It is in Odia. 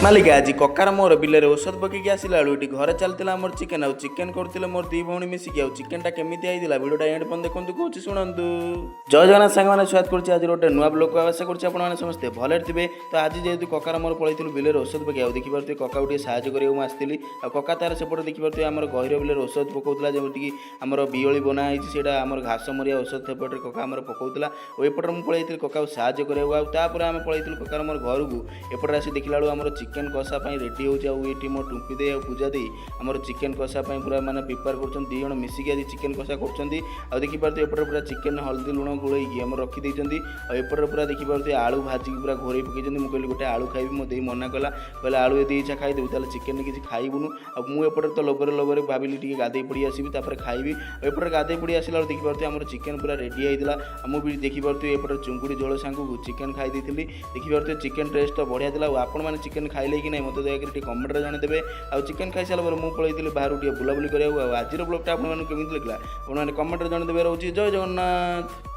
ମାଲିକ, ଆଜି କକାର ମୋର ବିଲରେ ଔଷଧ ପକେଇକି ଆସିଲା ବେଳକୁ ଏଠି ଘରେ ଚାଲିଥିଲା ଆମର ଚିକେନ। ଆଉ ଚିକେନ କରୁଥିଲେ ମୋର ଦି ଭଉଣୀ ମିଶିକି। ଆଉ ଚିକେନଟା କେମିତି ହେଇଥିଲା, ଭିଡ଼ିଓଟା ଏଣ୍ଡ ପର୍ଯ୍ୟନ୍ତ ଦେଖନ୍ତୁ, କହୁଛି ଶୁଣନ୍ତୁ। ଜୟ ଜଗନ୍ନାଥ ସାଙ୍ଗମାନେ, ସ୍ୱାଗତ କରୁଛି ଆଜି ଗୋଟେ ନୂଆ ବ୍ଲଗକୁ। ଆଶା କରୁଛି ଆପଣମାନେ ସମସ୍ତେ ଭଲରେ ଥିବେ। ତ ଆଜି ଯେହେତୁ କକାର ମୋର ପଳେଇଥିଲୁ ବିଲରେ ଔଷଧ ପକେଇବାକୁ, ଦେଖିପାରୁଥିବେ କକାକୁ ଟିକେ ସାହାଯ୍ୟ କରିବାକୁ ମୁଁ ଆସିଥିଲି। ଆଉ କକା ତାର ସେପଟେ ଦେଖିପାରୁଥିବେ ଆମର ଗହିର ବିଲରେ ଔଷଧ ପକାଉଥିଲା। ଯେମିତିକି ଆମର ବିଅଳି ବନା ହେଇଛି, ସେଇଟା ଆମର ଘାସ ମରିଆ ଔଷଧ ସେପଟରେ କକା ଆମର ପକାଉଥିଲା। ଆଉ ଏପଟରେ ମୁଁ ପଳେଇଥିଲି କକାକୁ ସାହାଯ୍ୟ କରିବାକୁ। ଆଉ ତାପରେ ଆମେ ପଳେଇଥିଲୁ କକାର ମୋର ଘରକୁ। ଏପଟରେ ଆସି ଦେଖିଲା ବେଳକୁ ଆମର ଚିକେନ କଷା ପାଇଁ ରେଡ଼ି ହେଉଛି। ଆଉ ଏଇଠି ମୋ ଟୁମ୍ପି ଦେଇ ଆଉ ପୂଜା ଦେଇ ଆମର ଚିକେନ କଷା ପାଇଁ ପୁରା ମାନେ ପ୍ରିପେୟାର କରୁଛନ୍ତି। ଦୁଇ ଜଣ ମିଶିକି ଆଜି ଚିକେନ କଷା କରୁଛନ୍ତି। ଆଉ ଦେଖିପାରୁଥିବେ ଏପଟରେ ପୁରା ଚିକେନ ହଳଦୀ ଲୁଣ ଗୋଳେଇକି ଆମର ରଖିଦେଇଛନ୍ତି। ଆଉ ଏପଟରେ ପୁରା ଦେଖିପାରୁଥିବେ ଆଳୁ ଭାଜିକି ପୁରା ଘୋରେଇ ପକେଇଛନ୍ତି। ମୁଁ କହିଲି ଗୋଟେ ଆଳୁ ଖାଇବି, ମୋ ଦେଇ ମନା କଲା। କହିଲା, ଆଳୁ ଯଦି ଇଚ୍ଛା ଖାଇଦେବୁ, ତାହେଲେ ଚିକେନ କିଛି ଖାଇବୁନୁ। ଆଉ ମୁଁ ଏପଟରେ ତ ଲୋଭରେ ଲୋଭରେ ଭାବିଲି ଟିକେ ଗାଧେଇ ପଡ଼ି ଆସିବି, ତାପରେ ଖାଇବି। ଆଉ ଏପଟରେ ଗାଧେଇ ପଡ଼ି ଆସିଲା ବେଳକୁ ଦେଖିପାରୁଥିବେ ଆମର ଚିକେନ ପୁରା ରେଡ଼ି ହେଇଥିଲା। ଆଉ ମୁଁ ବି ଦେଖିପାରୁଥିବେ ଏପଟରେ ଚୁଙ୍ଗୁଡ଼ି ଝୋଳ ସାଙ୍ଗକୁ ଚିକେନ ଖାଇ ଦେଇଥିଲି। ଦେଖିପାରୁଥିବେ ଚିକେନ ଟେଷ୍ଟ ତ ବଢ଼ିଆ ଥିଲା। ଆଉ ଆପଣମାନେ ଚିକେନ ଖାଇଲେ କି ନାହିଁ, ମୋତେ ଦୟାକରି ଟିକେ କମେଣ୍ଟରେ ଜଣାଇଦେବେ। ଆଉ ଚିକେନ ଖାଇସାରିଲା ପରେ ମୁଁ ପଳେଇଥିଲି ବାହାରକୁ ଟିକେ ବୁଲାବୁଲି କରିବାକୁ। ଆଉ ଆଜିର ବ୍ଲଗଟା ଆପଣମାନଙ୍କୁ କେମିତି ଲାଗିଲା, ଆପଣମାନେ କମେଣ୍ଟରେ ଜଣାଇଦେବେ। ରହୁଛି, ଜୟ ଜଗନ୍ନାଥ।